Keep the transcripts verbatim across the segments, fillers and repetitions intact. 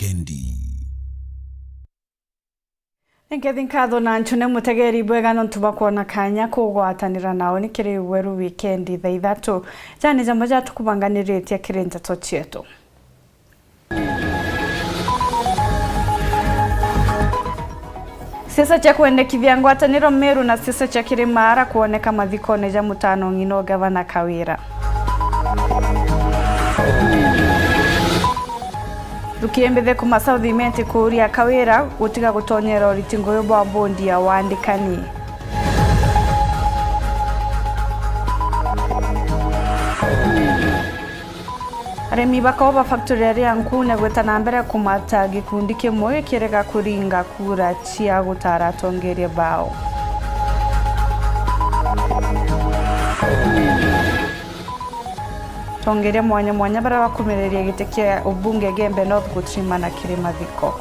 wikendi. Nkethi nkatho na ncune mutegeri bwega nontu bwa kwona kanya kugwatanira nao ni kiri Weru Wikendi thaa ithatu. Jani jamwe jatukubanganiritie kiri nteto cietu. Siasa cia kwendekithia ngwataniro Meru na siasa cia Kirimara kwoneka mathikone ja mutano ng'ina o Gavana Kawira. Rukimbithe kuma South Imenti kuuria Kawira gutiga gutonyera uriti ngugi bwa mbondi ya wandikani. Arimi bakoba factory ya Riankune gwita na mbere kumata gikundi kimwe gikirega kuringa kura cia gutara atongeria bao. Atongeria mwanya mwanya baria bakumiriria giti kia ubunge Gembe North gutimana kiri mathiko.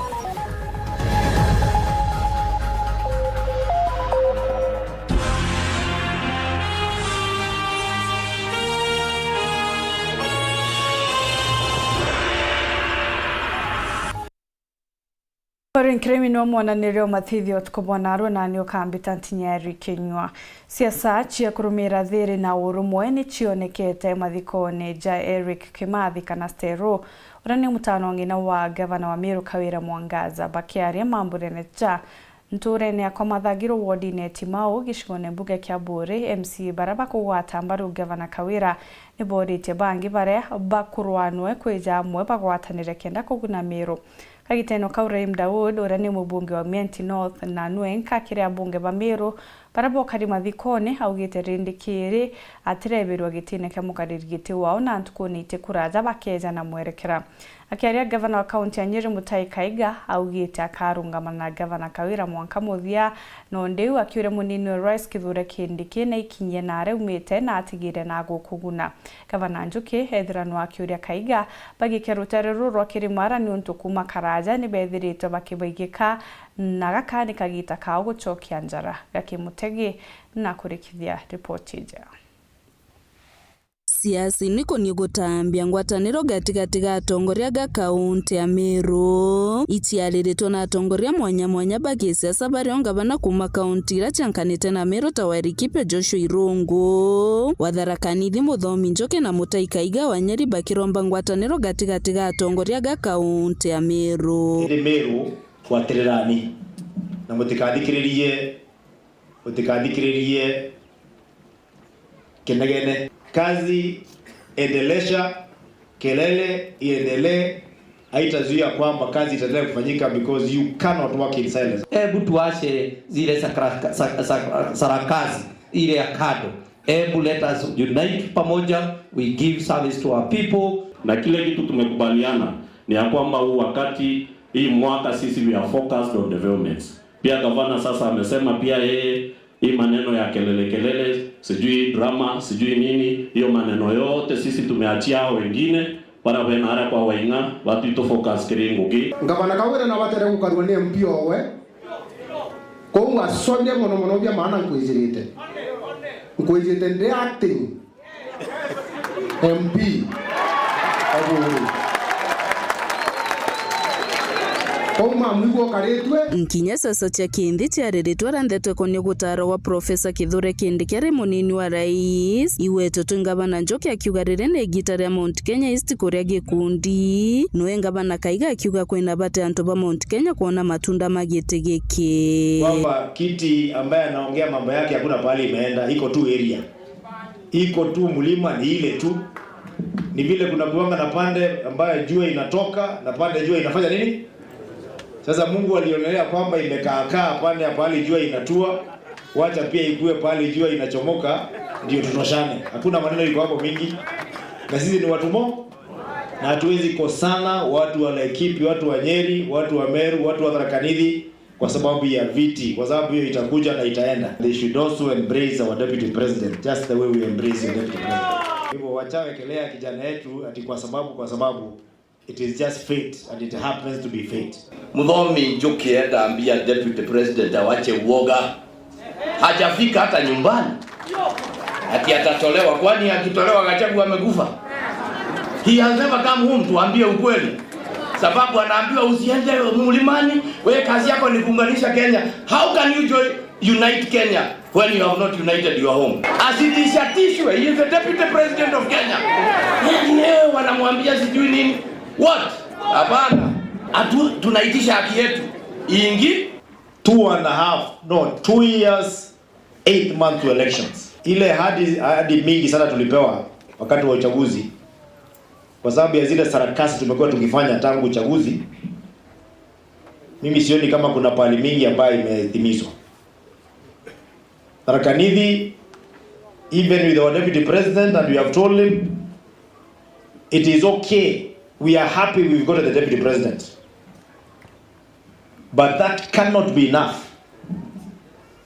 Ori nkirimi no mwananirio mathithio tukumwona arua nani ukambita ntinya Eric Kinyua. Siasa cia kurumira thiri na urumwe ni cionekete mathikone ja Eric Kimathi kana Stero, uria ni mutano ng'ina wa gavana wa Meru Kawira Mwangaza. Bakiaria mamburene ja nturene ya kwa Mathagiro wodine ya Timau gicigone mbunge kia Buuri, M C A baria bakugwata mbaru gavana Kawira ni boritie bangi baria bakurwanwe kwija amwe bagwatanire kenda kuguna Meru. Kagiteno kau Rahim Daud, uria ni mubunge wa Imenti North na nwe nka kiri abunge ba Meru baria bokari mathikone, augite rindi kiri atirebirwa gitine kia mukariri giti wao na ntukune iti kuraja bakeja na mwerekera. Akiaria gavana wa kaunti ya Nyeri Mutahi Kahiga augite akarungama na gavana Kawira mwanka muthia, na o ndiu akiuria munini wa rais Kithure Kindiki na ikinyie na aria aumite na atigire na agukuguna. Gavana Njuki ethira no akiuria Kahiga bagike rutere ruru rwa Kirimara niuntu kuuma karaja ni bethiritwe bakibaigika na gaka ni kagita kao gucokia njara. Gaki Mutegi na kurikithia ripoti ija. Siasa ni kuni gutambia ngwataniro gatigati ga atongoria ga kaunti ya Meru iciariritwe na atongoria mwanya mwanya ba gisiasa baria o ngavana kuuma kaunti iria ciankanite na Meru ta wa Laikipia Joshua Irungu, wa Tharaka Nithi Muthomi Njuki na Mutahi Kahiga wa Nyeri bakiromba ngwataniro gatigati ga atongoria ga kaunti ya Meru. Indi Meru, bwatirirani na mutikathikiririe, mutikathikiririe kinegene. Kazi endelesha, kelele iendelee, haitazuia kwamba kazi itaendelea kufanyika because you cannot work in silence. Hebu tuache zile sakra-, sa-, sa-, sarakasi ile ya kando. Hebu let us unite pamoja, we give service to our people. Na kile kitu tumekubaliana ni ya kwamba huu wakati, hii mwaka sisi we are focused on developments. Pia gavana sasa amesema pia yeye hii maneno ya kelele kelele, sijui drama, sijui nini, hiyo maneno yote sisi tumeachia hao wengine, bara bena ara kwa Waing'a, watu itu focus kiri ngugi. Ngavana Kawira na batere gukarua ni M P owe. Kou asonde mono mono bia maana nkwijirite. Nkwijite ndi acting M P o Buuri. Kou mamwigua ukaritue. Nkinya sasa cia kinthi ciariritwe aria ndeto ikonie gutara wa Profesa Kithure Kindiki ari munini wa rais. Igwetwe twi ngavana Njuki akiuga riri ni igita ria Mount Kenya East kuria gikundi. Nwe ngavana Kahiga akiuga kwina bati antu ba Mount Kenya kwona matunda ma giti giki. Kwamba kiti ambaye anaongea mambo yake hakuna pahali imeenda, iko tu area. Iko tu mlima, ni ile tu. Ni vile kuna kuanga na pande ambayo jua inatoka na pande jua inafanya nini? Sasa Mungu alionelea kwamba imekaakaa pande ya pahali jua inatua, wacha pia ikue pahali jua inachomoka, ndio tutoshane. Hakuna maneno iko hapo mingi. Na sisi ni watu mo-, na hatuwezi kosana, watu wa Laikipia, watu wa Nyeri, watu wa Meru, watu wa Tharaka Nithi, kwa sababu ya viti, kwa sababu hiyo itakuja na itaenda. They should also embrace our deputy president, just the way we embrace your deputy president. Hivyo wacha wekelea kijana yetu ati kwa sababu, kwa sababu, it is just fate and it happens to be fate. Muthomi Njuki enda ambia deputy president awache uoga. Hajafika hata nyumbani. Ati atatolewa, kwani akitolewa Gachagua amekufa? He has never come home, tuambie ukweli. Sababu anaambiwa, "Usiende mlimani, wewe kazi yako ni kuunganisha Kenya." How can you join, unite Kenya when you have not united your home? Asitisha tishwe, he is the deputy president of Kenya. Yeye wanamwambia sijui nini. What? Hapana. Atu, tunaitisha haki yetu. Ingi Two and a half, no, two years, eight months to elections. Ile hadi, hadi mingi sana tulipewa wakati wa uchaguzi, kwa sababu ya zile sarakasi tumekuwa tukifanya tangu uchaguzi. Mimi sioni kama kuna pahali mingi ambayo imetimizwa. Tharaka Nithi, even with our deputy president, and we have told him, it is okay. We are happy we've got the deputy president. But that cannot be enough.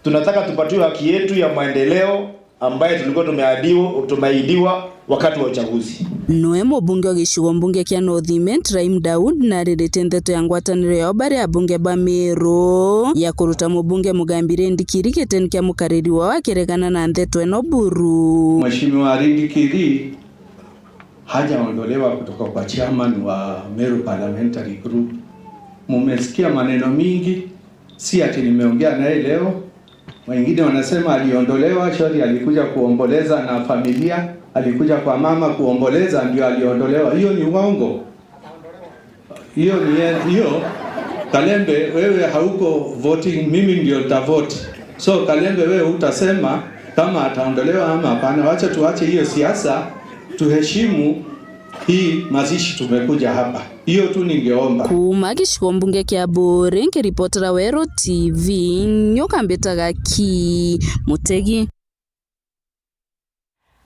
Tunataka tupatiwe haki yetu ya maendeleo ambayo tulikuwa tumeahidiwa, tumeahidiwa wakati wa uchaguzi. Noe mubunge wa gicigo mbunge kia North Imenti, Rahim Daud, naririte ndeto ya ngwataniro yao bari abunge ba Meru ya kuruta mubunge Mugambi Rindikiri giteni kia mukariri wao akiregana na ndeto ino buru. Mheshimiwa Rindikiri hajaondolewa kutoka kwa chairman wa Meru Parliamentary Group. Mumesikia maneno mingi, si ati nimeongea naye leo. Wengine wanasema aliondolewa, shori alikuja kuomboleza na familia, alikuja kwa mama kuomboleza ndio aliondolewa. Hiyo ni uongo. Hiyo ni hiyo. Kalembe, wewe hauko voting, mimi ndio nitavote. So Kalembe, wewe utasema kama ataondolewa ama hapana. Wacha tuache hiyo siasa, tuheshimu hii mazishi tumekuja hapa. Hiyo tu ningeomba. Kuuma gicigo mbunge kia Buuri, nkiripotera Weru T V, nyoka mbitaga Ki Mutegi.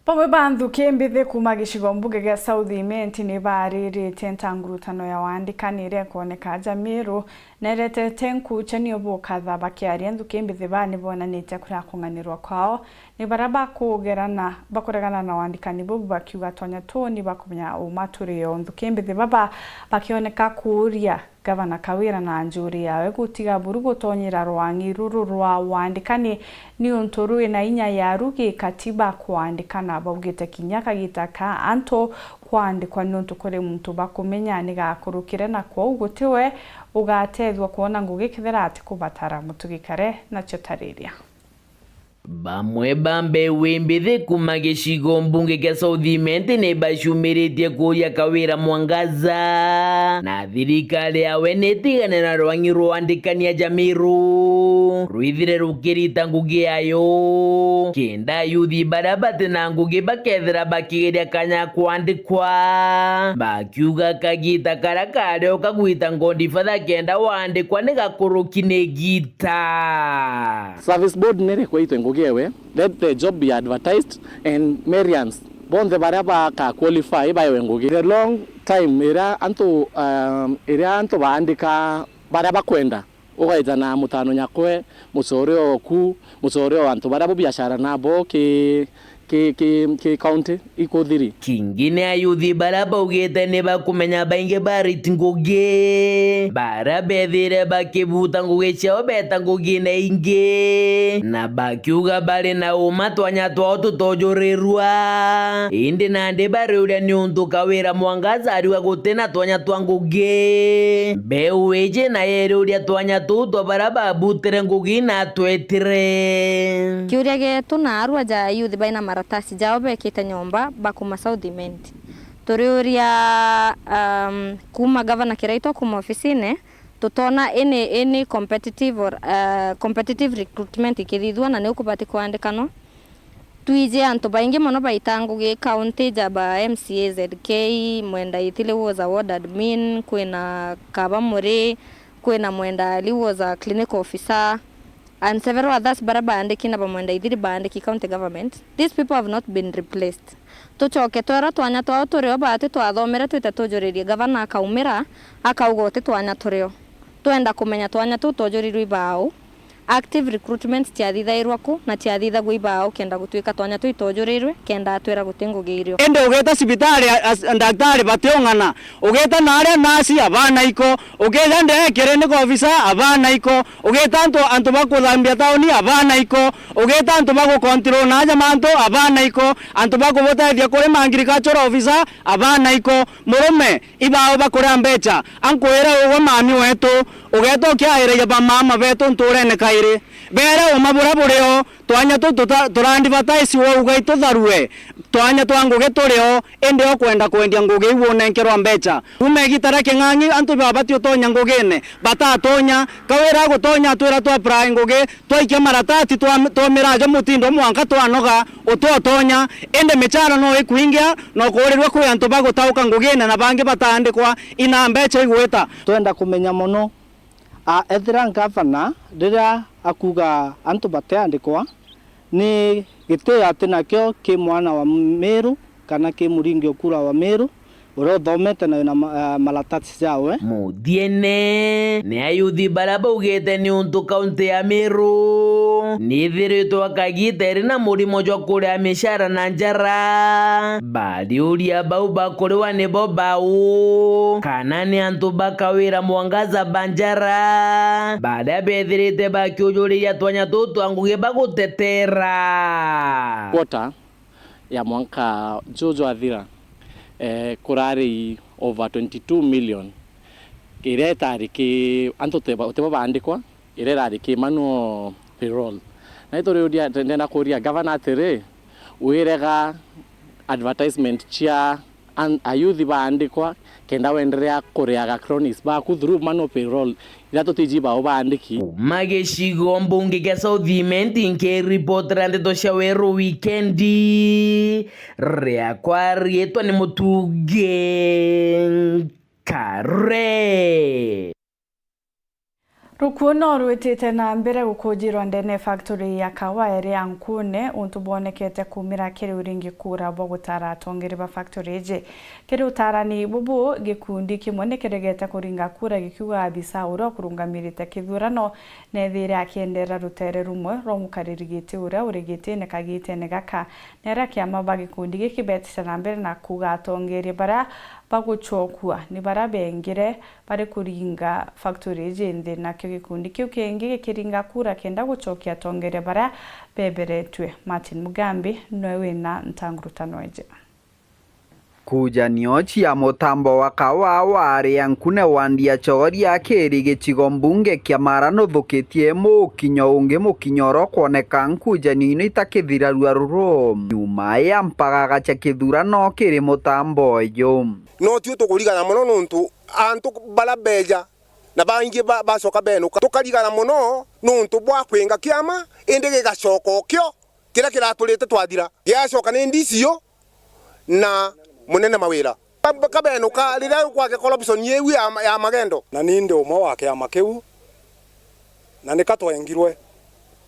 Bamwe ba nthuki mbithi kuuma gicigo mbunge gia South Imenti ni baariritie ntangurutano ya waandikani iria ikwoneka aja Meru, na iretete nkuuchanio bukatha. Bakiaria nthuki mbithi, baa ni bonanitie kuria kung'anirwa kwao ni baria bakugerana, bakuregana na waandikani bubu, bakiuga tonya tu ni bakumenya uma turi o. Nthuki mbithi baba bakioneka kuuria Gavana Kawira na njuri yawe gutiga buru gutonyera rwang'i ruru rwa waandikani niuntu rwina inya ya ru gikatiba kwandikana. Baugite kinya kagita ka antu kwandikwa niuntu kuri muntu bakumenya ni gakurukire, na kwou gutiwe ugatethua kwona ngugi kethira atikubatara. Mutugikare nacio tariria. Bamwe ba mbeu imbithi kuuma gicigo mbunge kia South Imenti ni bacumiritie kuuria Kawira Mwangaza na thirikari yawe ni itigane na rwang'i rwa andikani a Jamiru rwithire rukirita ngugi yayo, kenda ayuthi baria bati na ngugi bakethira bakigeria kanya kwandikwa, bakiuga kagita karia kario kagwita ngondi fatha kenda wandikwa ni gakuruki ni gita. Service board nere kwaitwe ngugi ewe, let the job be advertised and Marians bonthe baria baka qualify baewe ngugi. The long time iria antu, um, iria antu baandika baria bakwenda, ugaita na mutano nyakwe, mucore oku, mucore o antu baria bo biashara nabo ki, ki, ki, ki county ikuthiri. Kingi ni ayuthi baria baugite ni bakumenya baingi ba rit ngugi, baria bethire bakibuta ngugi ciao beta ngugine ingi, na bakiuga bari na uma twanya twao tutojurirua, indi nandi bariuria niuntu Kawira Mwangaza ariuga guti na twanya twa ngugi. Mbeu iji nayo iriuria twanya tuu twa baria babutire ngugi na twetire. Kiuria gietu na arua ja youth baina maratasi jao bekite nyomba bakuma South Imenti. Turiuria, um, kuuma Gavana Kiraitu kuuma ofisine, tutona any, any competitive or, uh, competitive recruitment ikithithua na ni ukubati kwandikanwa. Twiji antu baingi mono baita ngugi county ja ba M C A Z K, Mwenda Ithili was a ward admin, kwina Kaba Muri, kwina Mwenda Ali was a clinical officer, and several others baria baandiki na ba Mwenda Ithili baandiki county government. These people have not been replaced. Tucoke twera twanya twao turio baati twathomere twite tujuririe gavana akaumira, akauga uti twanya turio. Twenda kumenya twanya tuu twojurirwe ibaau. Active recruitment ciathithairwa ku na ciathithagua ibao kenda gutwika twanya tui twojurirwe kenda atwira guti ngugi irio. Indi ugita cibitari, as-, ndagitari batiung'ana, ugita naria nasi abana iko, ukija ndekere ni ofisa abana iko, ugita antu, antu ba kuthambia tauni abana iko, ugita antu ba gukontrol na aja mantu abana iko, antu ba kubutethia kuri ma agricultural officer abana iko. Murume, ibao bakuria mbecha, ankwira ugwe mami wetu, ugeta ukiairagia bamama betu nturene kairi. Bere uma buria burio, twanya tu tuta-, turaadvertise wauga itutharue, twanya twa ngugi turio, indi ukwenda kwendia ngugi iu unenkerwa mbecha. Kuma igita ria king'ang'i, antu babati utonya ngugine, batatonya. Kawira agutonya atwira twa apply ngugi, twaikia maratati twa-, twomira ajo mutindo mwanka twanoga, utotonya. Indi michara no ikwingia, na ukuurirua kwi antu bagutauka ngugine na bangi bataandikwa, ina mbecha igwita. Twenda kumenya mono, a, ethira ngavana riria akuuga antu batiandikwa, ni gitio ati nakio ki mwana wa Miru kana ki muringi o kura wa Miru, uria uthomete na wina ma-, a, maratasi jawe. Muthiene, ni ayuthi baria baugite niuntu kaunti ya Miru nithiritwe kagiita iri na murimo jwa kuria michara na njara, bariuria bau bakuriwa nibo bau, kana ni antu bakawira mwangaza ba njara, baria bethirite bakiujuriria twanya tuu twa ngugi bagutetera. Quarter ya mwanka juu jwathira, eh, kurari over twenty-two million iria itari ki antu utibo baandikwa, iria irari ki manual payroll. Na ituriuria, ndenda kuuria gavana atiri, wirega advertisement cia an-, ayuthi baandikwa, kenda wenderea kuriaga cronies baku through manual payroll, iria tutiji bao baandiki. Kuma gicigo mbunge kia South Imenti, nkiripotera ndeto cia Weru Wikendi, riakwa riitwa ni Mutugi Nkare. Rukuo no rwitite na mbere gukujirwa ndene ya factory ya kawa iri Ankune, untu bwonekete kumira kiri uringi kura bwa gutara atongeri ba factory iji. Kiri utarani bubu, gikundi kimwe ni kiregete kuringa kura gikiuga abisa uria ukurungamirite kithurano neethire akiendeera rutere rumwe rwa mukariri giti uria uri gitine kagitene gaka. Neera kiama ba gikundi giki beetite na mbere na kuuga atongeeria baria bagucokua ni baria beengire bari kuringa factory iji nthi, nakio gikundi kiu kingi gikiringa kura kenda gucokia atongeeria baria beberetue. Martin Mugambi noe wina ntangurutano iji. Kujanio cia mutambo wa kawa wa Ariankune wa Ndiachoria kiri gicigo mbunge kia Mara nuthukitie mukinyo ungi, mukinyo uria ukwoneka nkujanio ino itakithirarua ruru nyuma ya mpagaga cia kithurano kiri mutambo uyu. No tiu tukurigana mono nuntu antu baria beeja na baingi ba-, bacoka benuka. Tukarigana mono nuntu bwa kwinga kiama, indi gigacoka o kio kiria kiraturite twathira. Giacoka ni D C O na munene mawira. Ka-, kabenuka riria gwake corruption iu ya, ya magendo. Na ni ndi umwe wa kiama kiu, na nika twengirwe,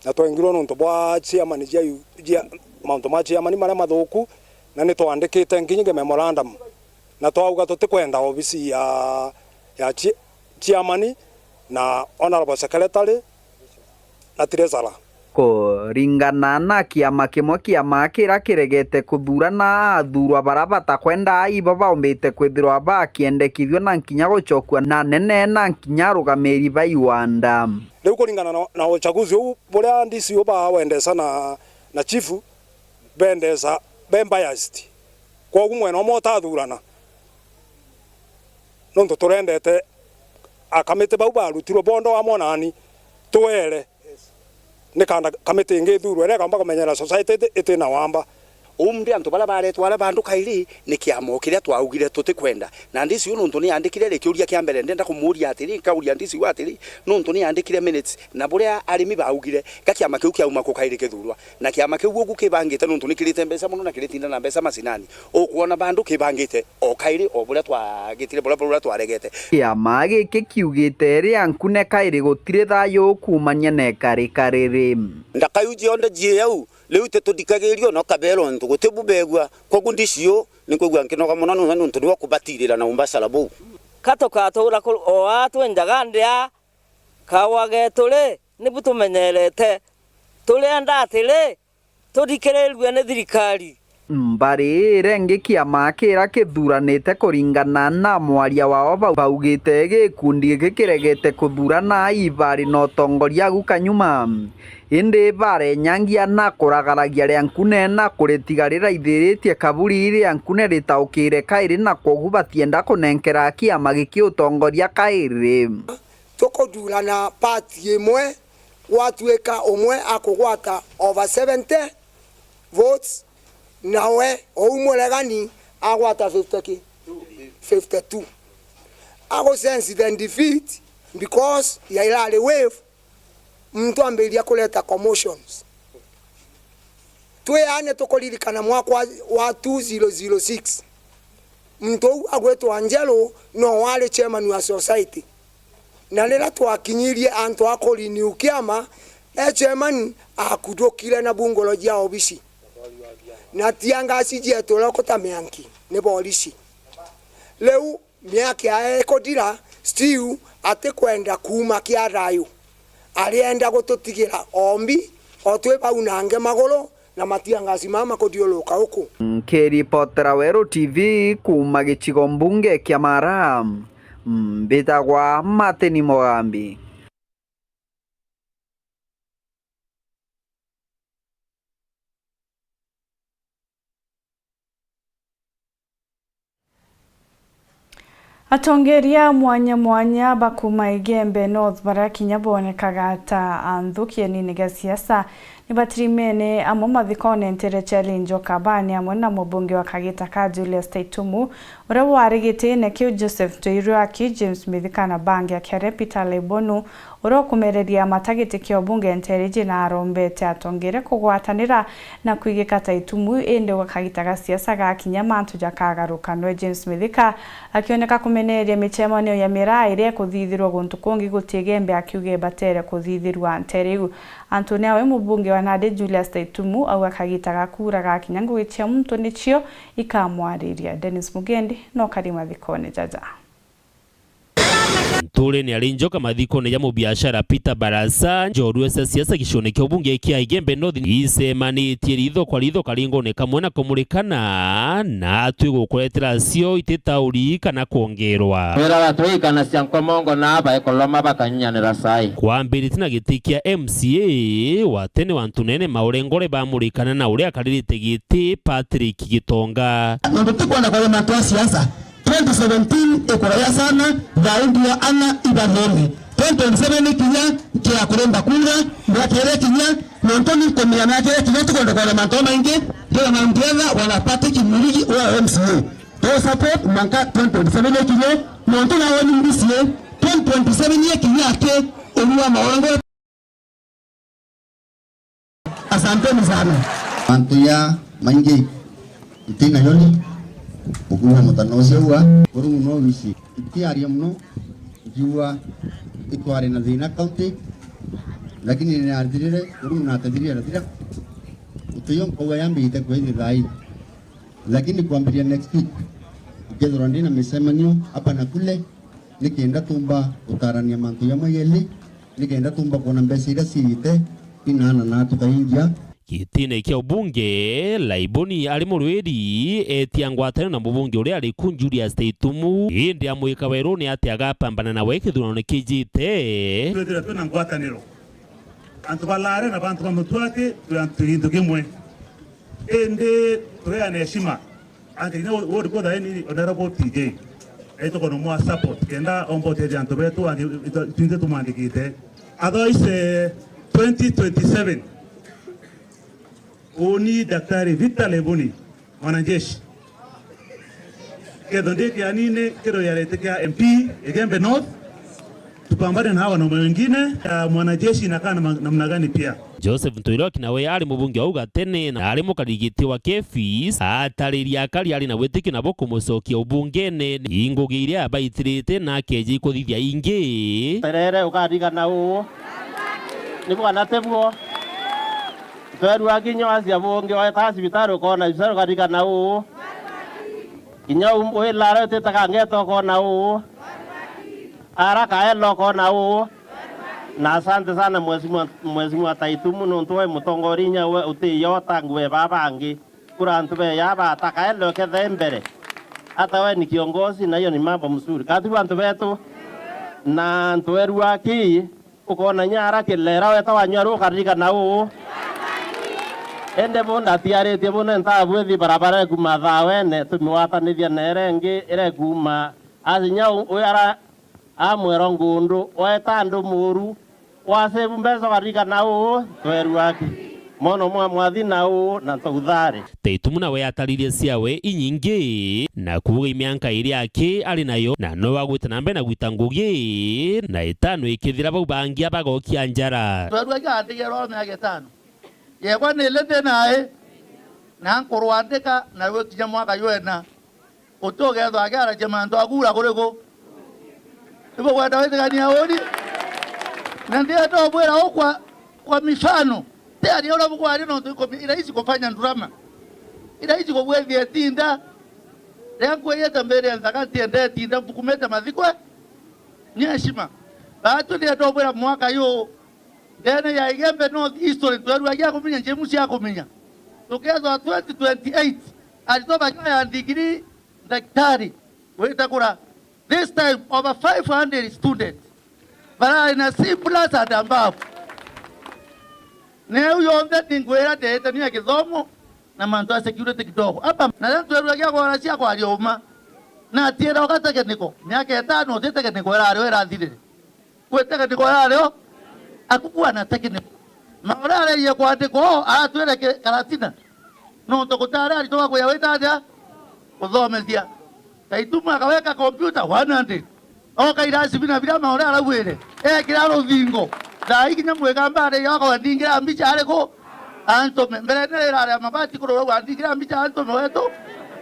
na twengirwe nuntu bwa chairman jia, jia mauntu ma chairman maria mathuku, na ni twandikite nginya memorandum, na twauga tutikwenda obisi ya, ya chi-, chairman na honourable secretary na treasurer. Kuringana na kiama kimwe, kiama kiria kiregete kuthurana athurwa baria batakwenda, ibo baumbite kwithirwa bakiendekithua na nkinya gucokua na nene na nkinya arugamiri ba iwanda. Riu kuringana na, na uchaguzi uu buria D C O bawendesa na, na chief bendesa be biased, kwogu mwena umwe utathurana, nontu turendete akamiti bau barutirwe bondo amwe nani twere. Ni kanda kamiti ingi ithurwe iria ikaumba kumenyera society iti, iti na wamba. Umbi antu baria baretwa aria bandu kairi ni kiama o kiria twaugire tutikwenda. Na D C U nuntu ni yandikire ri, kiuria kia mbere ndenda kumuuria atiri, nkauria D C U atiri, nuntu ni yandikire minutes, na buria arimi baugire, ga kiama kiu kiauma ku kairi kithurwa. Na kiama kiu ugu kibangite nuntu ni kirite mbeca mono na kiritinda na mbeca macinani. Ukwona bandu kibangite o kairi o buria twagitire, buria, buria twaregete. Kiama giki kiugite ria nkune kairi gutiri thayu kuumania na ikarika riri. Ndaka iu cionthe cii au, riu ititutikagirio na ukabeerwa untu guti bu beegua. Kwogu ndiciu, ninkwigua nkinoga mono nuna niuntu niwe ukubatirira na umbacala buu. Ka tukatuura ku-, o aa twi njaga ndia kawa geetu ri, nibu tumenyerete. Turienda atiri, tuthikirirue ni thirikari. Mbari iria ingi kiama kiria kithuranite kuringana na mwaria wao bau-, baugite gikundi giki kiregete kuthurana ibari na utongoria agu kanyuma. Indi barenyangia na kuragaragia ria nkune na kuritiga riraithiritie kaburi ria nkune ritaukire kairi, na kwogu batienda kunenkera kiama giki utongoria kairi. Tukuthurana party imwe, gwatuika umwe akugwata over seventy votes, nawe ou muregani agwata fifty ki? Fifty-two. Agu sense the defeat because ya irari wave, muntu ambiriria kureta commotions. Twi ane tukuririkana mwaka wa, wa two zero zero six. Muntu uu agwitwa Angelo no wari chairman wa society. Na riria twakinyirie antu a kurenew kiama, e chairman akuthukire na bungalow jia obisi. Na tiangasi jietu uria kuta mianki ni borisi. Riu miaka yae ikuthira, still atikwenda kuuma kia thayu. Arienda gututigira ombi, o twi bau nange maguru, na matiangasi maa makuthiuruka uku. Nkiripotera Weru T V kuuma gicigo mbunge kia Mara, mbitagwa Martin Mugambi. Atongeria mwanya mwanya ba kuuma Igembe North, baria kinya boonekaga ta anthu kienine gia siasa, ni batirimene amwe mathikone nteere cia Linjo Kabani amwe na mubunge wa Kagita ka Julius Taitumu, uria wari gitiine kiu Joseph Ntoirwaki, James Mithika na bangi, akiaria Peter Laibonu, uria ukumereria mata giti kia ubunge nteere iji na arombete atongeria kugwatanira na kwigika Taitumu, indi gwa kagita ga siasa gakinya mantu jakagaruka. Nwe James Mithika akioneka kumeneria micemanio ya miraa iria ikuthithirwa guntu kungi guti Igembe, akiuga ibatere kuthithirwa nteere iu. Antune awe mubunge wa nandi Julius Taitumu auga kagita ga kuura gakinya ngugi cia muntu nicio ikamwariria. Dennis Mugendi no kari mathikone jaja. Nturene ari njoka mathikone ja mubiashara Peter Barasa, njorua cia siasa gicione kia ubunge kia Igembe North icemanitie ritho kwa ritho karingone kamwe na kumurikana na atwi gukuretera cio ititauri kana kwongerwa. Wira wa twi kana cia nkomongo na baekoloma bakanyunyanira sai. Kwambiritie na giti kia M C A wa tene wa Ntunene Maurengore bamurikana na uria akaririte giti Patrick Gitonga. Nontu tikwenda kwaria mantu a siasa, twenty seventeen ikuraya sana, thaa ii ndio ana ibathome. Twenty twenty-seven ikinya, nkia kuromba kura, miaka iria ikinya, nontu ni nkumenya miaka iria ikinya, tukwenda kwaria mantu jamaingi, ndira na ndietha wana Patrick Murigi wa M C A. Tu support mwanka twenty twenty-seven ikinye, nontu nawe ni mbisi, twenty twenty-seven ikinya aki, urua mawango. Asanteni sana. Mantu ya maingi ntina yo ni ukuuga mutano ucio ua Murungu no wici. Ntiaria muno, nkiuga itwari na thina county, lakini ni nathirire, Murungu natethirie arathira. Utuyo nkauga yambite kwithira thaa ii, lakini kwambiria next week, nkethirwa ndi na micemanio hapa na kule, nikenda tumba gutarania mantu jamwe jeli, nikenda tumba kwona mbeca iria ciite inaana na tukaingia. Gitine kia ubunge, Laiboni ari murwiri, etia ngwataniro na mubunge uria ari ku Julius Taitumu, indi amwika weruni ati agapambana nawe kithurano kijite. Twithire twina ngwataniro. Antu ba Lare na bantu ba Mutwati twi antu gintu kimwe. Indi tureane heshima. Antu kinya ward kwa thaini Honorable T J. Aitokono mwa support kenda omba uteethia antu betu angi twinthe tumwandikite. Otherwise, eh, twenty twenty-seven, uni Daktari Victor Lebuni, mwanajeshi. Ketho ndi kianini, kiro yarete kia M P Igembe North. Tupambane na hawa na wengine, ya mwanajeshi inakaa nama-, namna gani pia. Joseph Ntoiroki nawe ari mubunge wa Ugatene na ari mukarigiti wa Kefis, atariria akari ari na witikio nabo kumucokia ubungene, ingugi iria abaitirite na akeeja ikuthithia ingi. Terere ukarigana uu. Nibuo kana tibuo? Twerua kinya wacia bungi, weta cibitari ukona cibitari ukarigana uu. Kinya u-, wi Lare utitaga ngeta ukona uu. Ara kaela ukona uu. Na asante sana mheshimiwa, mheshimiwa Taitumu, nontu we mutongoria inya we utiyota ngue baba bangi. Kura antu beya bataka ende ukethe mbere. Hata we ni kiongozi na hiyo ni mambo mzuri. Kati antu betu na antu erua ki ukona nyara kilera weta wanywa rukaririkana uu. Ende bo ndatiaritie bo nenta bwithi barabara ekuma Thawene tumiwatanithia na ere ngi ire kuma asinya u-, uyu ara amwero ngundu weta andu muru wasevu mbeca ukaririkana uu twerua aki mono mwa mwathi na uu na ntauthari. Taitumu nawe ataririe ciawe inyingi na kuuga imianka iria aki ari nayo na no agwite na mbere na gwita ngugi na itano ikithira bau bangi abagokia njara. Twerua aki andigerwa miaka itano. Yegwa ni ile ndi nae, na nkurwandika na gwikinya mwaka jwena, uti ugethwa akiaragia mantu akuura kuriku. Ibo gwenda witikania uni? Na ndienda ubwira u kwa, kwa mifano. Ti aria uria bukwaria nontu iko-, irahisi kufanya drama. Irahisi kugwethia itinda. Riria nkwirite mbere nthaka ntienda itinda mbukumite mathikwe. Ni heshima. Batu ndienda ubwira mwaka yu Ndene ya Igembe North history, twerua gia kumenya, James ya kumenya. Tukethwa twenty twenty-eight, aritwa bajoya ndigiri ndagitari, gwita kura. This time, over five hundred students barari na C plus and above. Neu yonthe ningwira ndete ni ya githomo na mantu ya security kidogo. Apa, na riria twerua gia kwara cia kwaria uma, na atiira uga technical, miaka itano uti technical irari o irathirire. Kwi technical yario, akukuwa na technical. Na uria arerie kwandikwa o, aratwire ki-, Karatina. Nontu gutari aritwa bakuya wita atia? Kuthomethia. Taitumu akaweka computer one hundred. Oka irasi bina biria ma uria arauire. Ekira ruthingo. Thaa ii kinya mwigamba arerie akawandingira mbicha ariku? Antume, mbere ni riraria mabati kurora uga ndikira mbicha antume wetu.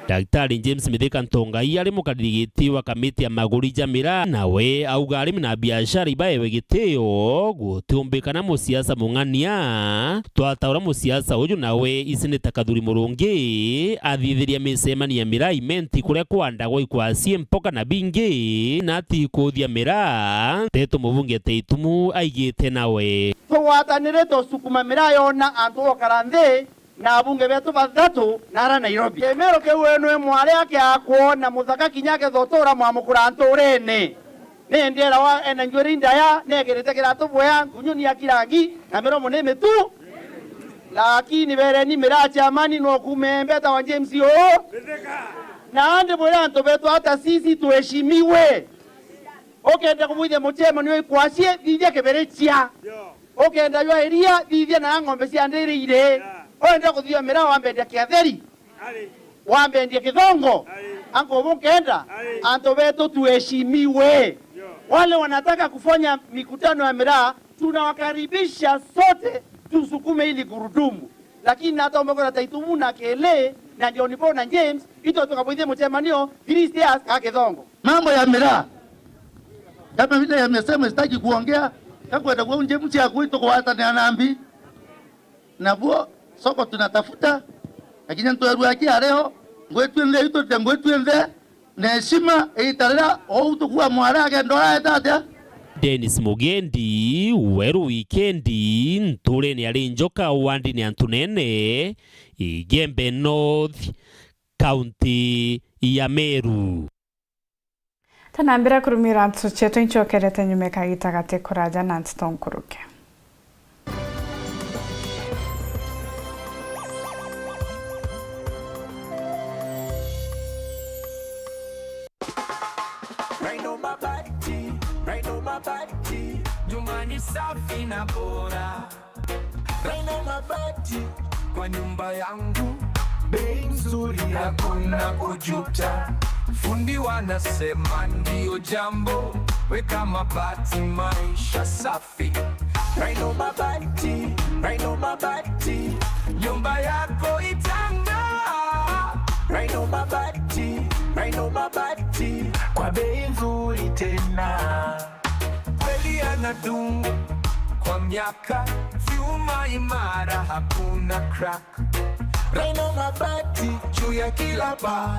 Daktari James Mithika Ntongai ari mukariri giti wa kamiti ya maguri ja miraa, nawe auga arimi na biashara ibaewe gitio, gutiumbikana musiasa mung'ania. Twataura musiasa uju nawe Iseneta Kathuri Murungi athithiria micemanio ya miraa Imenti kuria kwandagwa ikwasie mpoka na bingi, na ati ikuthia miraa, teto mubunge Taitumu aigite nawe. Tugwatanire tusukuma miraa yona antu gukara nthi na abunge betu bathatu nara Nairobi. Kimero kiu wenu imware akiakwo na muthaka kinya aketha utura mwamukura nturene. Ni ndiera wa ena njuiri ndaya, negirite kiratu bwea, ngunyu ni akirangi, na miromo ni mitu. Lakini bereni miraa cha amani no kume mbeta wa James uu. Na andi bwire antu betu hata sisi tuheshimiwe. Ukenda kubwithia mucemanio ikwacie, thithia kibirichia. Ukenda jwa iria, thithia na ng'ombe cia ndiriire. Wenda kuthithia miraa wambendia kiatheri. Wambendia kithongo. Anko bunkenda, antu betu tuheshimiwe. Wale wanataka kufanya mikutano ya miraa, tunawakaribisha sote, tusukume ili gurudumu. Lakini natongorwa na Taitumu na Kele na John Paul na James, ito tukabwithie mucemanio three stairs ka kithongo. Mambo ya miraa. Kama vile amesema, sitaki kuongea, kakwenda kwa unje mtu ya kwitu kwa hata ni anambi. Nabuo, soko tunatafuta, lakini ntwerua kia leo, ngwetue nthe itu, ngwetue nthe, na heshima, itarira, ou tukua mwara agenda uraeta atia? Dennis Mugendi, Weru Wikendi, nturene ya Rinjoka, wandini ya Ntunene, Igembe North, kaunti ya Meru. Tanambira kurumira ntutu cietu, incokerete nyuma kagita gati kuraja na ntutu nkuruke. Rhino Mabati, Rhino Mabati, nyumba ni safi na bora. Rhino Mabati kwa nyumba yangu, bei nzuri, hakuna kujuta. Fundi wanasema ndio jambo, weka mabati, maisha safi. Rhino Mabati, Rhino Mabati, nyumba yako itang'aa. Rhino Mabati, Rhino Mabati, kwa bei nzuri tena. Kweli anadumu kwa miaka, vyuma imara, hakuna crack. Rhino Mabati juu ya kila paa,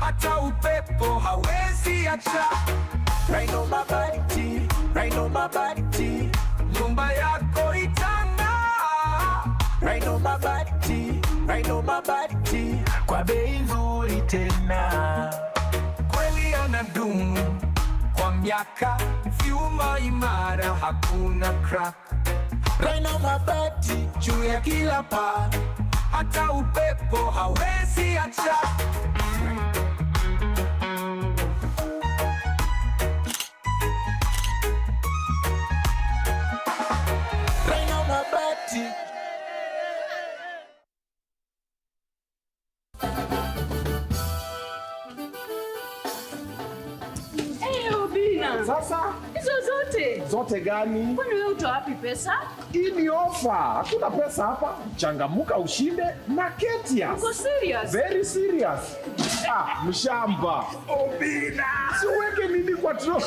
hata upepo hawezi acha. Rhino Mabati, Rhino Mabati, Ino mabati kwa bei nzuri tena. Kweli yanadumu kwa miaka, vyuma imara, hakuna crack. Rhino mabati juu ya kila paa, hata upepo hawezi acha. Rhino mabati. Hey, Obina. Sasa? Hizo zote? Zote gani? Kwani wewe utoa wapi pesa? Hii ni ofa. Hakuna pesa hapa. Changamuka ushinde na Ketias. Uko serious? Very serious. Ah, mshamba. Obina. Si uweke nini kwa tro-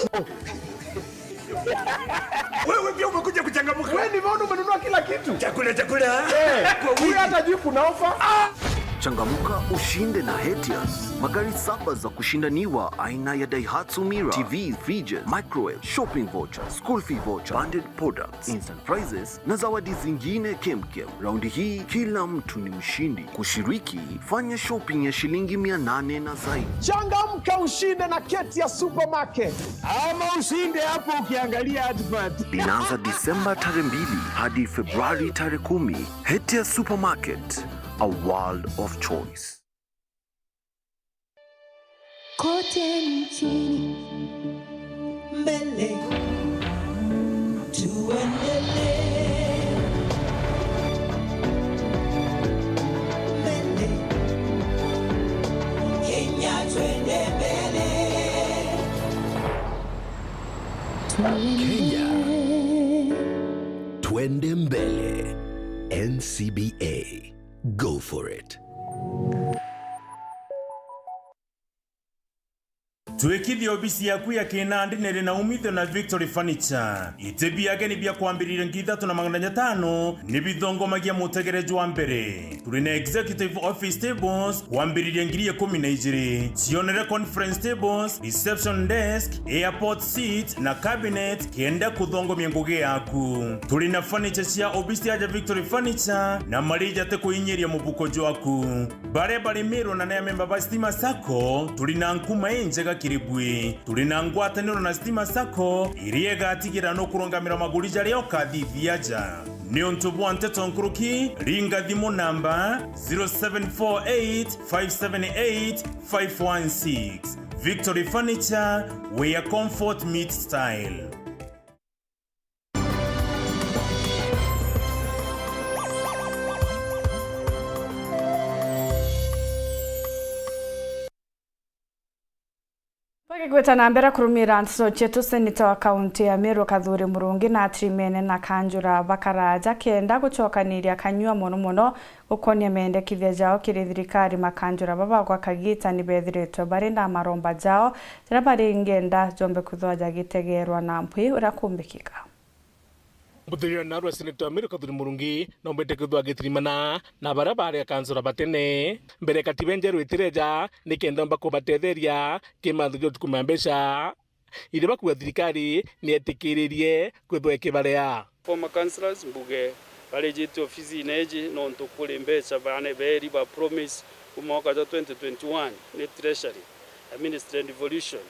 Wewe pia umekuja kuchangamuka. Wewe nimeona umenunua kila kitu. Chakula, chakula. Eh, kwa huyu wingi. Hata juu kuna ofa. Ah! Changamuka ushinde na Hetias. Magari saba za kushindaniwa aina ya Daihatsu Mira, T V, fridges, microwave, shopping voucher, school fee voucher, bundled products, instant prizes na zawadi zingine kemkem. Raundi hii kila mtu ni mshindi. Kushiriki, fanya shopping ya shilingi mia nane na zaidi. Changamka ushinde na Ketias Supermarket. Ama ushinde hapo ukiangalia advert. Linaanza Disemba tarehe mbili hadi Februari tarehe kumi. Hetias Supermarket, a world of choice. Kote nchini. Mbele. Tuendelee. Mbele. Kenya, twende mbele. Kenya, twende mbele. N C B A. Go for it. Twikithie obisi yaku ya kinandi niri na umithio na Victory Furniture. Iti bia ageni bia kwambiriria ngiri ithatu na magana jatano ni bithongomagia mutegere jwa mbere. Turi na executive office tables kwambiriria ngiri ikumi na ijiri. Cionere conference tables, reception desk, airport seat na cabinet kenda kuthongomia ngugi yaku. Turi na furniture cia obisi aja Victory Furniture na marija ti kuinyiria mubuko jwaku. Baria bari Meru na ni amemba ba Stima Sacco, turi na nkuma injega kiri bui. Turi na ngwataniro na Stima Sacco, iria igatigira nukurungamira maguri jaria ukathithia aja. Niuntu bwa nteto nkuruki, ringa thimu namba zero seven four eight five seven eight five one six. Victory Furniture, where comfort meets style. Bagigweta na mbere kurumira nteto cietu, seneta wa kaunti ya Meru Kathuri Murungi na atirime ene na kanjura ba Karaja kenda gucokaniria kanyua mono mono gukonia mendekithia jao kiri thirikari. Makanjura baba gwa kagita ni bethiritwe bari na maromba jao jaria bari ngenda jombe kwithwa jagitegerwa na mpwi uria kumbikika. Muthiria narua seneta wa Meru Kathuri Murungi na umbite kwithwa agitirimana na baria bari akansura ba tene mbere katiba njeru itireja nikenda umba kubatetheria kimantho gia utukuma mbeca. Iria bakuga thirikari ni etikiririe kwithwa ikibarea. Former councillors mbuge barijite ofisine iji nontu kuri mbeca bane beri ba promise kuma mwaka jwa twenty twenty-one ni treasury na ministry ya devolution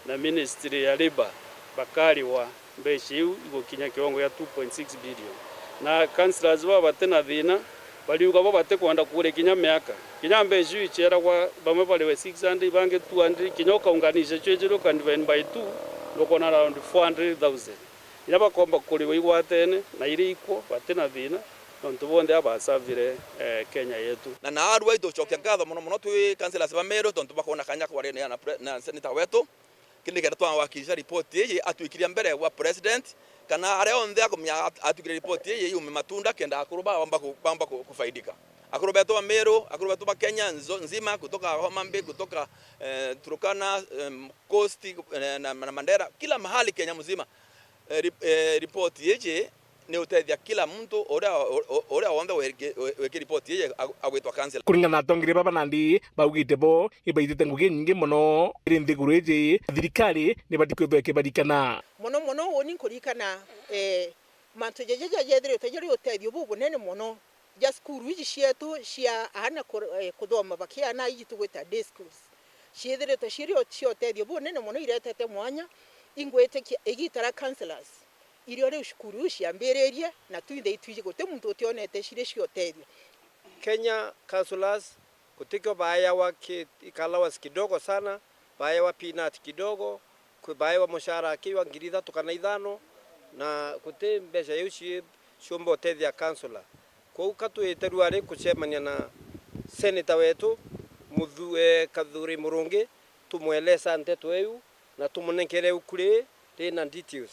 na ministry ya labour bakariwa mbeca iu igukinya kiwango gia two point six billion. Na councillors baba bati na thina, bariuga bo batikwenda kuria kinya miaka. Kinya mbeca iu iceragwa, bamwe bariwe six hundred, bangi two hundred, kinya ukaunganisha cio ijiri uka divide by two, nukona around four hundred thousand. Iria bakomba kuriwa igwatene, na iria ikwo, bati na thina, nontu bonthe abasavire, eh, Kenya yetu. Na naarua itucokia nkatho mono mono twi councillors ba Meru, tontu bakwona kanya kwaria na pre-, na senator wetu. Kindi kenda twawakilisha ripoti iji atwikiria mbere wa president, kana aria onthe akumenya at-, atwikiria ripoti iji yume matunda, kenda akuru baa bamba ku-, bamba ku-, kufaidika. Akuru betu ba Meru, akuru betu ba Kenya nzo-, nzima, kutoka Homa Bay, kutoka, eh, Turkana, em, Coast, eh, na, na Mandera, kila mahali Kenya mzima. Eh, rip-, eh, ripoti iji ni utethia kila muntu uria, u-, u-, uria wonthe wiki-, wi-, wiki ripoti iji ag-, agwitwa councillor. Kuringana na atongeria baba nandi baugite bo ibaitite ngugi nyingi mono iri nthiguru iji, thirikari nibati kwithwa ikibarikana. Mono mono uni nkuririkana, eh, mantu jaja jajethirite jari utethio bubunene mono Ja cukuru iji cietu cia aana ku-, eh, kuthoma bakiana iji tugwita day schools, ciithiritwe ciri o-, cia utethio bunene mono, iretete mwanya. Ingwitikia igita ria counsellors, irio riu cukuru iu ciambiririe, na twinthe itwiji guti muntu utionete ciri cia utethio. Kenya counsellors gutikio baeawa ki-, allowance kidogo sana, baeawa peanut kidogo, kwi baewa mushara akiwa ngiri ithatu kana ithano, na guti mbeca iu ci-, ciumba utethia councillor. Kwou ka twite ruari kucemania na senator wetu, Muthu-, eh, Kathuri Murungi, tumwelesa nteto iu na tumunenkere ibuku riri rina details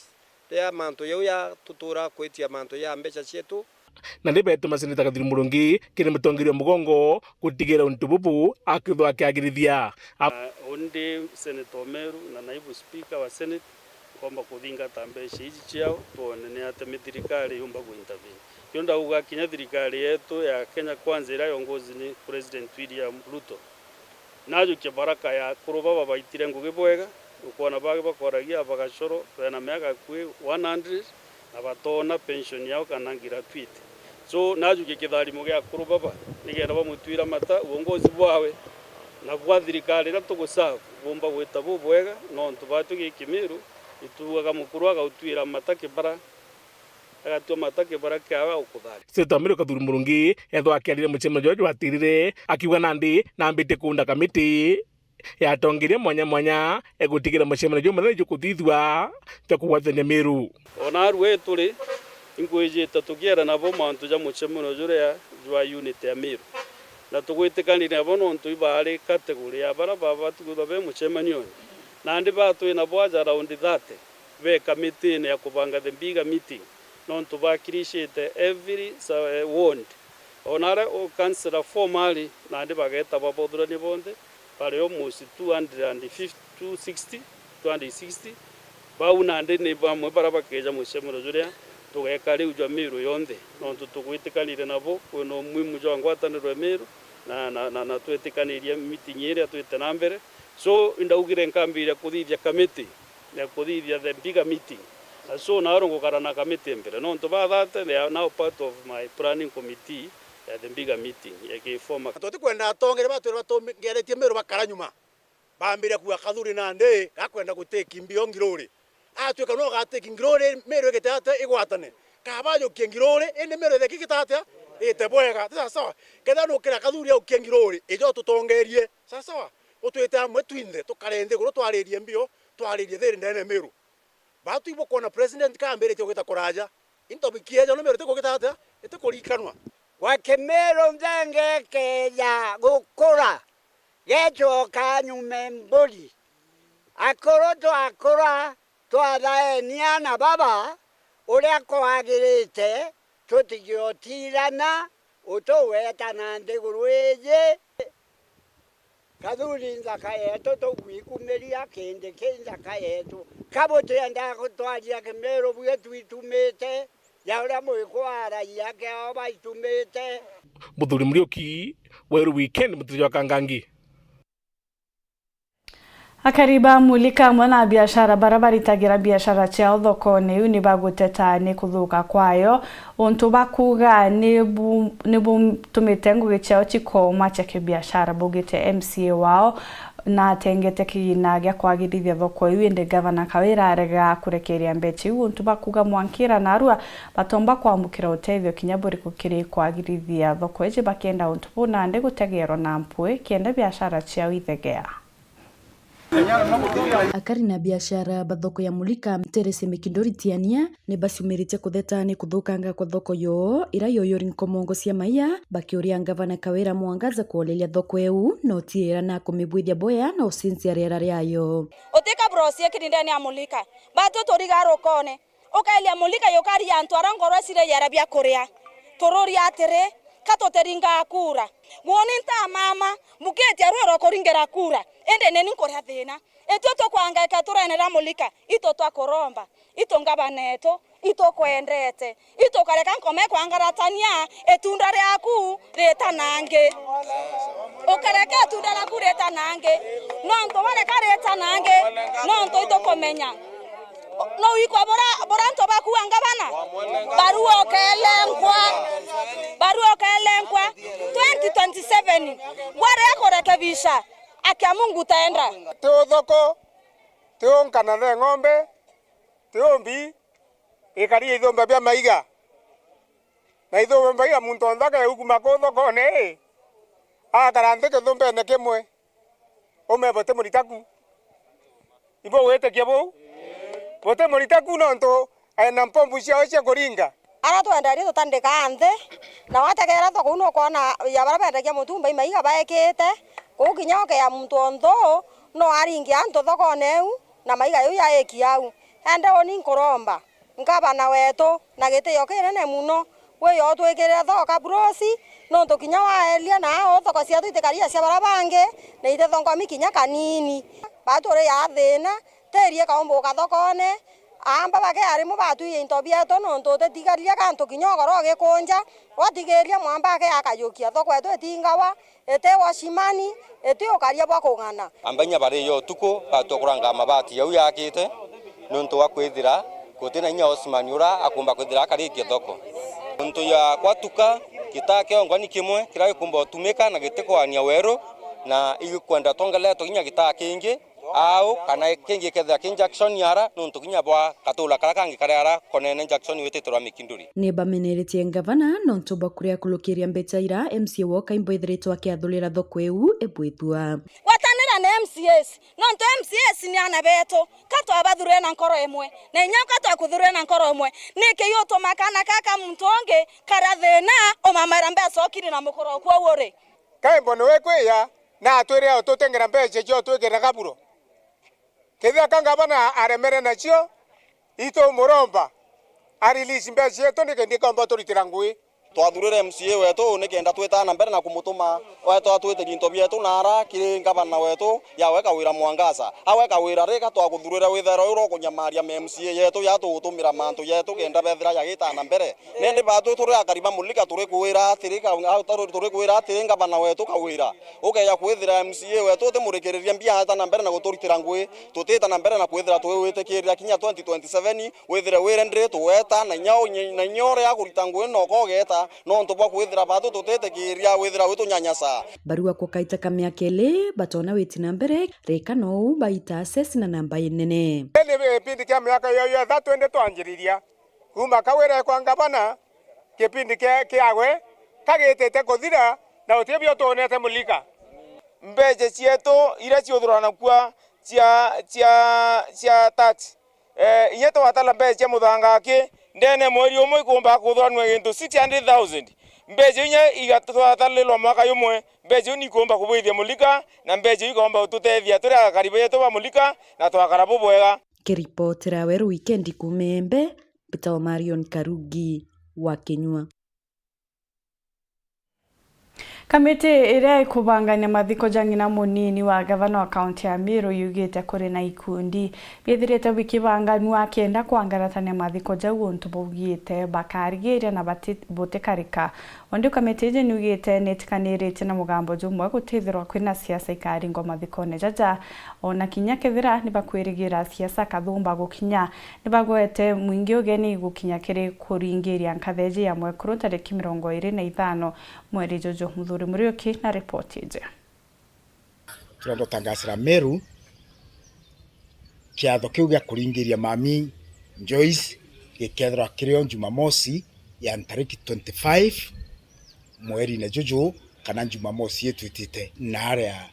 ria mantu jau ya tutura kwitia mantu ja mbeca cietu. Na ni betu maseneta Kathuri Murungi kiri mutongeria wa mugongo gutigira untu bubu akithwa akiagirithia. A- Na undi Senator Omeru na naibu speaker wa Senate, nkomba kuthingata mbeca iji ciao, twone ni atia mithirikari yumba ku intervene. Kio ndauga kinya thirikari yetu ya Kenya Kwanza iria yongozi ni President William Ruto, najukia baraka ya akuru baba baitire ngugi bwega, ukwona bagi bakoragia bagacoro, bena miaka akui one hundred, na batoona pension yao kana gratuity. So, najukia kitharimo gia akuru baba, nikenda bamutwira mata uongozi bwawe na bwa thirikari iria tuguserve bumba gwita bubwega, nontu batwi giki Miru, ituugaga mukuru agautwira mata kibara, agatua mata kibara kiawe aukuthari. Senator Omeru Kathuri Murungi ethwa akiarire mucemanio juria jwatirire, akiuga nandi nambite kuunda kamiti ya atongeria mwanya mwanya, egutigira mucemanio juu munene jukuthithua jwa kugwatithania Miru. Ona aru etu ri, inkwijite tukiera nabo mantu ja mucemanio juria jwa unit ya Miru, na tugwitikanire nabo nontu ibaari category ya baria babati kwithwa be mucemanione. Nandi batwi nabo aja around thirty be kamitine ya kubanga the bigger meeting, nontu bakiricite every sa-, eh, ward. Ona aria o councillor formerly, nandi bageta babothuranie bonthe, bari almost two hundred and fifty, two sixty, two hundred sixty. Bau nandi ni bamwe baria bakeja mucemanio juria tugeka riu jwa Miru yonthe, nontu tugwitikanire nabo kwina umuhimu jwa ngwataniro ya Miru, na, na, na, na twetikanirie meeting iria twite na mbere. So, indaugire nkambiria kuthithia kamiti ya kuthithia the bigger meeting. Na so, naaro ngukara na kamiti mbere, nontu ba that, they are now part of my planning committee ya the bigger meeting ya ki former. Na tutikwenda atongeria batwire batongeretie Miru bakara nyuma, bambiria kuuga Kathuri nandi gakwenda gutake mbio Ngiruri. Atwika no gatake Ngiruri, Miru igite atia igwatane? Kaba ajukie Ngiruri, indi Miru itheke igite atia? Ite bwega. Ti sawa sawa? Kethira nukira Kathuri aukie Ngiruri, ijo tutongerie. Sawa sawa? Utwite amwe twinthe, tukare nthiguru twaririe mbio, twaririe thiri ndene Miru. Batu ibukwona president kambiritie gwita kuraja, into bikieja no Miru itikugita atia? Itikurikanwa. Gwa Kimiru nthenge ikeeja gukura, gecoka nyume mburi. Akuru twakura, twathaeni aana baba uria kwagirite, tutigiotirana utuweta na nthiguru iji. Kathuri nthaka yetu, tugwikumiria kindi ki nthaka yetu. Ka butiendaa gutwaria Kimiru bwi twitumite, ja uria mwikwaragia kiao baitumite. Muthuri Muriuki, Weru Weekend, Muthuri jwa Kangangi. Akari ba Mulika amwe na biashara baria baritagira biashara ciao thokone iu ni baguteta ni kuthuka kwayo, untu bakuuga ni bu-, ni butumite ngugi ciao cikoma cia kibiashara, baugite M C A wao natengete kigina gia kwagirithia thoko iu, indi Gavana Kawira arega kurekeria mbeca iu, untu bakuuga mwankira narua batomba kwamukira utethio kinya buriku kiri kwagirithia thoko iji, bakienda untu buu nandi gutegeerwa na mpwi kenda biashara ciao ithegea. Akari na biashara ba thoko ya Mulika, Teresia Mikindori Tiania, ni baciumiritie kutheta ni kuthukanga kwa thoko yoo, ira yoyori nkomongo cia maiya, bakiuria Ngavana Kawira Mwangaza kuoreria thoko eu, no tiira na kumibwithia boya na ucincia riera riayo. Utika brosi ikiri ndene ya Mulika, batu turiga rukone. Ukeeria Mulika yukaria antu aria ngoro ciraiara bia kuria. Tururia atiri, ka tutiringaa kura? Gwoni nta mama, mbukitie rwiro kuringira kura, indi ni ni nkuria thina. Itwi tukwangaika turene ra Mulika, itu twakuromba, itu ngavana etu, itukwendete, itukareka nkoma ikwangaratania, itunda riaku ritanangi. Ukareka itunda riaku ritanangi, nontu wareka ritanangi, nontu itukumenya. No wikwa bura, bura antu bakuanga bana? Barua ukelengwa. Barua ukelengwa. Ya Mungu utaenda. Ti uthoko, ti unka na the ng'ombe, ti umbi, ikari ithumba bia maiga. Na ithumba maiga muntu onthe akeukuma kuu thokone, akara nthi kithumbene kimwe. Ume buti muritaku. Ibo witikia buu? Buti muritaku nontu ena mpombu ciao cia kuringa. Ara twenderie tutandikaa nthi, na wategera thoko uu nukwona ya baria bendagia mutumba imaiga baekite, kuu kinya ukeya muntu onthe uu no aringia antu thokone iu, na maiga iu yaiki au. Ende uni nkuromba, ngavana wetu, na gitio kinene muno, wiyo utwikirire thoka burosi, nontu kinya waelia na uu thoko cietu itikaria cia baria bangi, na itithongomi kinya kanini. Baturi ya thina, tiri ikaumbuka thokone, aamba bake arimu batwiye into bietu, nontu utitigaria gantu kinya ugoro ugikunja, watigiria mwamba ake akajukia thoko yetu itingawa, iti washimani, iti ukaria bwa kung'ana. Ambainya bari yo utuku, batua kuranga mabati jau yakite, nontu wa kwithira guti na inya washimani ura akumba kwithira akarikia thoko. Nontu ya gwatuka, gitaa kiongwa ni kimwe kiria gikumba utumika na gitikwania weru, na igikwenda twongeretwe kinya gitaa kingi, au kana kingi kethira ki junction ara, nontu kinya bwa katula karia kangi kari ara konene junction witite rwa Mikinduri. Ni bameneretie ngavana nontu bwa kuria kulukiria mbecha ira M C A wao kaimbo ithiritwe akiathurira thoko iu ibwithua. Gwatanira na M C As, nontu M C As ni ana betu, ka twabathurire na nkoro imwe, na inya ka twakuthurire na nkoro imwe, niki giutuma kana kaka muntu ungi karia thina umamera mbeca ukiri na mukoro kuo uri? Kaimbo niwe kwiya, na atwire ututengera mbecha cio twikira kaburo. Kethira ka ngavana aremere nacio, itumuromba a release mbeca cietu nikendi komba turitira ngui. Twathurire M C A wetu nikenda twitana mbere na kumutuma wetu atwitirie into bietu na ara kiri ngavana wetu yawe Kawira Mwangaza. Awe Kawira rika twakuthurire withero uro kunyamaria ma M C A yetu ya tugutumira mantu yetu kenda bethira yagitana mbere. Nindi batu turi akari ba Mulika turi kwira atiri, ka-, au taru-, turi kwira atiri ngavana wetu Kawira, ukeja kwithira M C A wetu utimurikiriria mbia aeta na mbere na guturitira ngui, tutita na mbere na kwithira twiwitikirira kinya twenty twenty seven withire wire ndiri tuweta na inya unye-, na inya uria akurita ngui noka ugeta, nontu bwa kwithira batu tutitikiria withira witunyanyasa. Barua kwa kaita ka miaka ili batona witi na mbere, rika nou baita assess na namba inene. Ni gipindi kia miaka iyo yothe twende twanjiriria. Kuuma Kawira ekwa ngavana, kipindi kia, kiawe kagitite kuthira, na uti bio twonete Mulika. Mbeca cietu iria ciuthuranakua cia, cia, cia tax, eh, inya twatala mbeca cia muthanga aki, ndene mweri umwe ikumba kuthuranua gintu six hundred thousand. Mbeca inya igatwatalilwa mwaka jumwe, mbeca iu nikumba kubwithia Mulika, na mbeca iu ikomba gututethia turi akari betu ba Mulika, na twakara bubwega. Kiripotera Weru Wikendi kuuma Embe, mbitagwa Marion Karugi wa Kinyua. Kamiti iria ikubangania mathiko ja ng'ina munini wa gavana wa kaunti ya Meru yugite kuri na ikundi biithirite bikibanganua kenda kwangaratania mathiko jau untu baugite bakarigiria na bati-, butikarika. Ondi kamiti iji niugite nitikaniritie na mugambo jumwe gutithirwa kwina siasa ikaringwa mathikone jaja, ona kinya kethira nibakwirigira siasa kathumba gukinya. Nibagwete mwingi ugeni gukinya kiri kuringiria nkatheji ya mwekuru tariki mirongo iri na ithano mweri juju. Muthuri Muriuki na ripoti iji. Turenda gutangasira Meru kiatho kiu gia kuringiria Mami Joyce gikethirwa kirio Jumamosi ya ntariki twenty-five mwerine juju, kana Jumamosi itwitite, na aria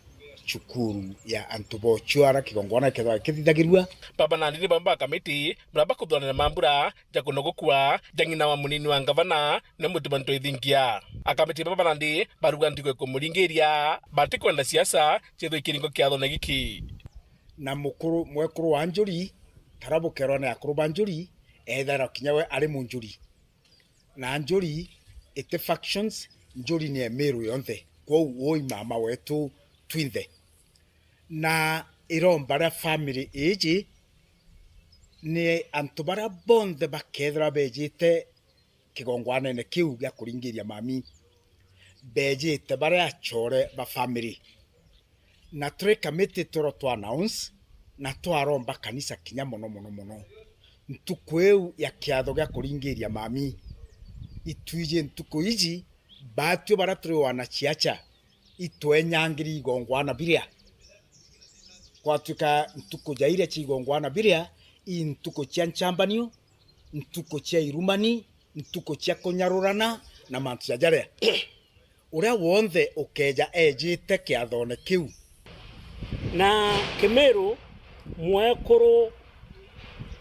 cukuru ya antu bochuara kigongwana kethirwa kithithagirua. Baba na ndini baba ba kamiti, baria bakuthuranira mambura ja kunogokua ja ng'ina wa munini wa ngavana, ni Mutuma Ntwithingia. Akamiti baba na ndi baruga ntigo ikumuringiria, batikwenda siasa ciithwe ikiringo kiathone giki. Na mukuru, mwekuru wa Njuri, tara bukerwa ni akuru ba Njuri, ethairwa kinya we ari Munjuri. Na Njuri iti factions, Njuri ni Emiru yonthe. Kwou ui mama wetu twinthe. Na iromba ria family iji ni antu baria bonthe bakethirwa bejite kigongwanene kiu gia kuringiria Mami, bejite baria achore ba family. Na turi kamiti turo twa announce na twaromba kanisa kinya mono, mono, mono. Ntuku iu ya kiatho gia kuringiria Mami, itwiji ntuku iji, batwi baria turi wana ciacha, itwenyangiri igongwana biria. Gwatuika ntuku ja iria cia igongwana biria, i ntuku cia nchambanio, ntuku cia irumani, ntuku cia kunyarurana na mantu ja jaria. Uria wonthe ukeeja eejite kiathone kiu. Na Kimiru, mwekuru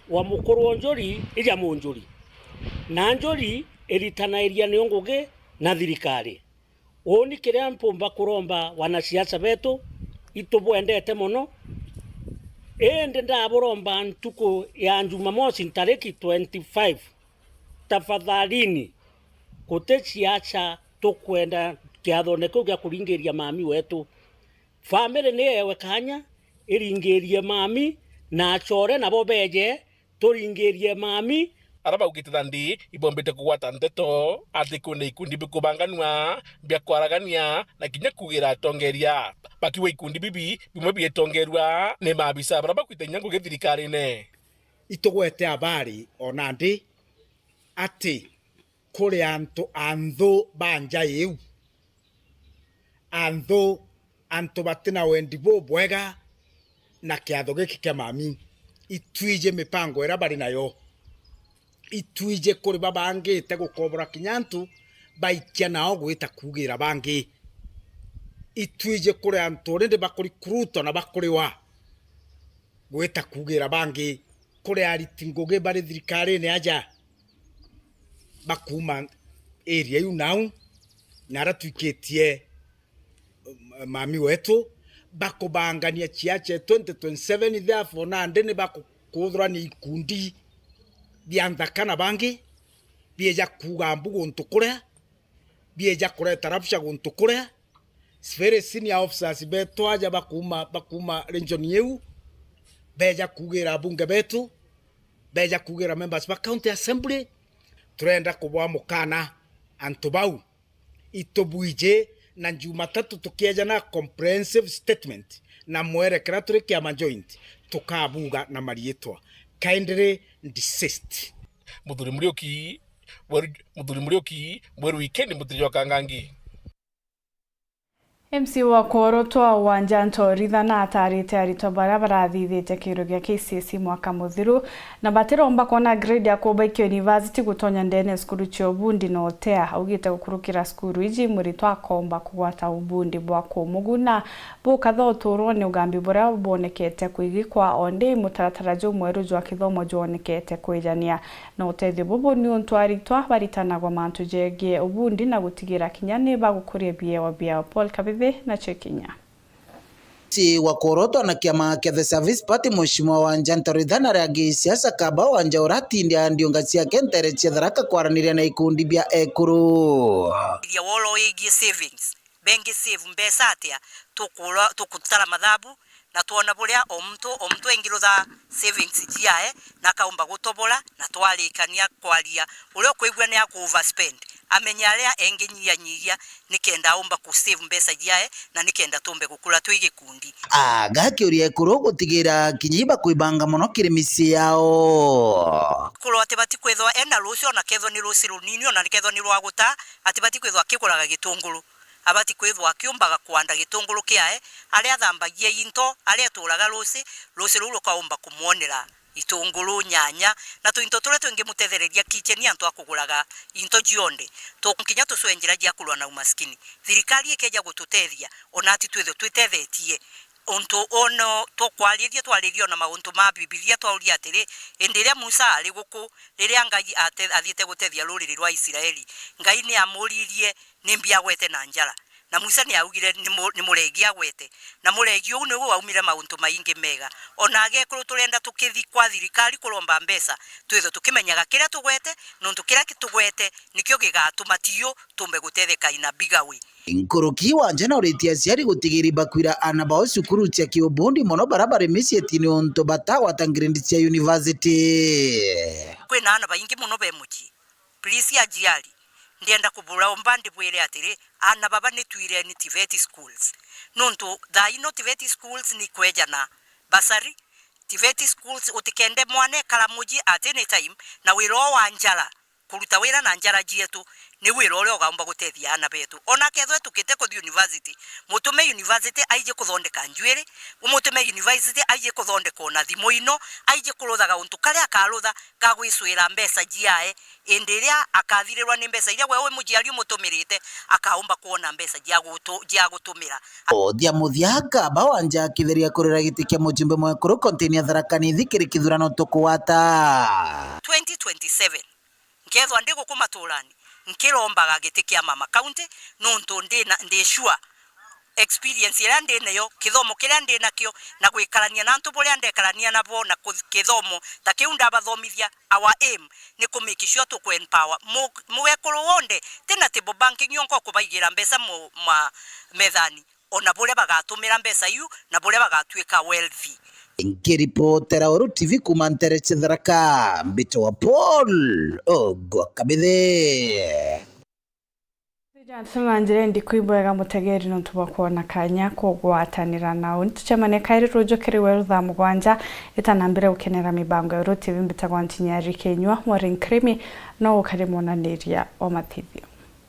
wa mukuru o njuri ija munjuri, na njuri iritanairia niyo ngugi na thirikari. Uuni kiria mpumba kuromba wanasiasa betu, itubwendete mono, indi ndaburomba ntuku ya Jumamosi ntariki twenty-five, tafadhalini, guti siasa tukwenda kiathone kiu gia kuringiria mami wetu. Family ni yewe kanya iringirie mami na acore nabo beeje turingirie mami. Ara baugite thandi ibombite kugwata nteto ati kwina ikundi bikubanganua bia kwaragania na kinya kuugira atongeria. Bakiuga ikundi bibi bimwe bietongerua ni maabisa bara bakwita inya ngugi thirikarine. Itugwete habari o nandi ati kuri antu a nthu ba nja iu, a nthu, antu batina wendi bubwega na kiatho giki kia mami. Itwiji mipango iria bari nayo. Itwiji kuri babangite gukobora kinya antu baikia nao gwita kuugira bangi. Itwiji kuri antu already bakurikurutwa na bakuriwa gwita kuugira bangi. Kuri ariti ngugi bari thirikarine aja bakuuma area iu nau, na aria twikitie, um, mami wetu, bakubangania ciaca twenty twenty-seven, therefore nandi ni bakukuthurania ikundi bia nthaka na bangi, bieja kuuga mbu guntu kuria, bieja kureta rapture guntu kuria, very senior officers betu aja bakuuma, bakuuma region iu, beja kuugira abunge betu, beja kuugira members ba county assembly. Turenda kubwa mukana antu bau. Itubwiji na Jumatatu tukieja na comprehensive statement na mwerekera turi kiama joint, tukabuga na mariitwa. Kindly desist. Muthuri Muriuki, Mweru, Muthuri Muriuki, Mweru Weekend, Mutiri wa Kangangi. M C wa kworotwa Wanja Ntorithana atarite aritwa baria barathithitie kiiro gia K C S E mwaka muthiru na batiromba kwona grade ya kubaikio university gutonya ndene ya cukuru cia ubundi na utea. Augite gukurukira cukuru iji, muritwa akomba kugwata ubundi bwa kumuguna bukatha uturone ugambi buria bwonekete kwigikwa, o ndi mutaratara jumweru jwa kithomo jwonekete kwijania. Na utethio bubu ni untu aritwa baritanagwa mantu jegie ubundi na gutigira kinya ni bagukuria biewa biao. Paul Kabibi na Chekinya. Ati wa kworotwa na kiama kia The Service Party, Mheshimiwa Wanja Ntorithana, aria angi siasa kaba Wanja uratindi a ndiunga ciake ntere cia Tharaka kwaraniria na ikundi bia ekuru. Iria woro igie savings, bengi save mbeca atia, tukura-, tukutara mathabu, na twona buria o muntu, o muntu engirutha savings ciae, na akaumba gutobora, na twarikania kwaria. Uria ukwigua ni aku overspend, amenye aria enginyia nyihia, nikenda aumba ku save mbeca ciae, na nikenda tumbe gukura twi gikundi. Aga akiuria ekuru gutigira kinya ibakwibanga mono kiri micii yao. Kurwa ati batikwithwa ena ruci, ona kethwa ni ruci runini, ona kethwa ni rwa guta, ati batikwithwa akiguraga gitunguru. Abati kwithwa akiumbaga kwanda gitunguru kiae, aria athambagia into, aria eturaga ruci, ruci ruu rukaumba kumwonera itunguru, nyanya, na tuinto turia twingi mutethereria kitchen antu akuguraga into cionthe. Tu-, kinya tucwe njira cia kurwa na umaskini. Thirikari ikeja gututethia, ona ati twithwe twitethetie. Untu ono tukwariria, twariria ona mauntu ma Bibilia, twauria atiri, indi riria Musa ari guku, riria Ngai ate-, athiite gutethia ruriri rwa Isiraeli, Ngai ni amuririe, "Nimbi agwete na njara?" Na Musa ni augire, "Ni mu-, ni muregi agwete." Na muregi uu niu waumire mauntu maingi mega. Ona agekuru turenda tukithi kwa thirikari kuromba mbeca, twithwe tukimenyaga kiria tugwete, nontu kiria ki-, tugwete nikio gigatuma tiu tumbe gutetheka in a bigger way. Nkuruki Wanja nauritie aciari gutigiri bakwira aana bao cukuru cia kiubundi mono bara bari micii niuntu batagwata grade cia university. Kwina aana baingi mono be mucii. Please aciari, ndienda kubura umba ndibwire atiri, aana baba ni twireni TVET schools. Nontu thaa ino TVET schools ni kwejana bursary. TVET schools utikende mwana ekara mucii at any time, na wira oo wa njara kuruta wira na njara cietu, ni wira uria ugaumba gutethia aana betu. Ona kethwe tukite kuthi university, mutume university aiji kuthondeka njuiri, umutume university aiji kuthondeka ona thimu ino, aiji kuruthaga untu karia akarutha ka gwicwira mbeca ciae, indi iria akathirirwa ni mbeca iria we wi muciari umutumirite, akaumba kwona mbeca cia gutu-, cia gutumira. Othia muthia, kaba wanja akitheria kurira giti kia mujumbe mwekuru kontini ya Tharaka Nithi kiri kithurano tukwata. Twenty twenty-seven, nkethwa ndi guku maturani, nkirombaga giti kia mama county, nuntu ndi na, ndi sure experience iria ndi nayo, kithomo kiria ndi nakio, na gwikarania na antu buria ndekarania nabo, na ku-, kithomo ta kiu ndabathomithia, our aim ni ku make sure tuku empower mu-, mugekuru wonthe, ti na table banking yonka ukubaigira mbeca mu-, ma-, methani, ona buria bagatumira mbeca iu, na buria bagatuika wealthy. Nkiripotera Weru T V kuuma ntere cia Tharaka, mbitagwa Paul Ogwa Kabithe. Johnson na njira indi kwibwega mutegeri nontu bwa kwona kanya kugwatanira nau. Nitucemania kairi ruju kiri Weru thaa mugwanja. Itana mbere gukenera mibango ya Weru T V, mbitagwa Ntinyari Kinyua, Warren Krimi no ukari mwonaniria wa matithio.